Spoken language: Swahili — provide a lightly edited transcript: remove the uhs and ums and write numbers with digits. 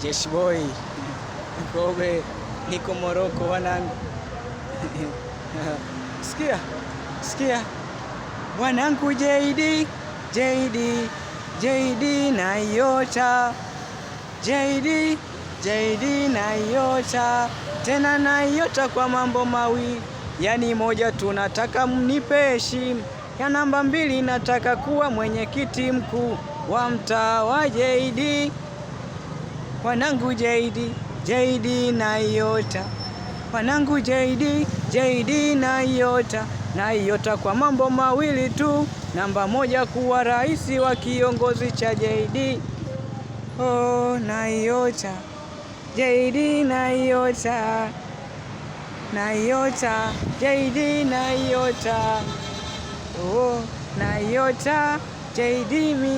Jeshi boy Kobe, niko Moroko wanangu. Sikia, sikia wanangu, JD JD JD naiota, JD JD naiota, tena naiota kwa mambo mawili, yani moja, tunataka mnipe heshima ya namba 2, nataka kuwa mwenyekiti mkuu wa mtaa wa JD. Wanangu JD JD naiota, wanangu JD JD naiota, naiota kwa mambo mawili tu. Namba 1, kuwa rais wa kiongozi cha JD. Oh, naiota JD naiota, naiota JD naiota, oh, naiota JD mina.